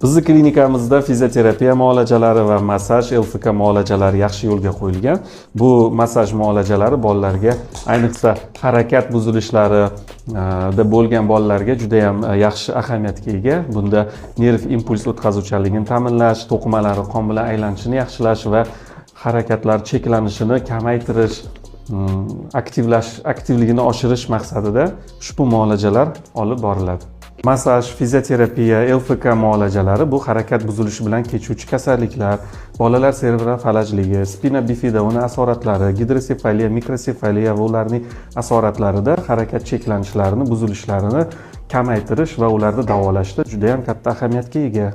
Bizni klinikamizda fizioterapiya muolajalari va massaj, ЛФК muolajalari yaxshi yo'lga qo'yilgan. Bu massaj muolajalari bolalarga, ayniqsa harakat buzilishlari da bo'lgan bolalarga juda ham yaxshi ahamiyatga ega. Bunda nerv impuls o'tkazuvchanligini ta'minlash, to'qimalari qon bilan aylanishini yaxshilash va harakatlar cheklanishini kamaytirish, aktivligini oshirish maqsadida ushbu muolajalar olib boriladi. Massaj, fizioterapiya, ЛФК muolajalari bu harakat buzilishi bilan kechuvchi kasalliklar, bolalar serebral falajligi, spina bifida, uni asoratlari, gidrosefaliya, mikrosefaliya va ularning asoratlarida harakat cheklanishlarini, buzilishlarini kamaytirish va ularni davolashda juda ham katta ahamiyatga ega.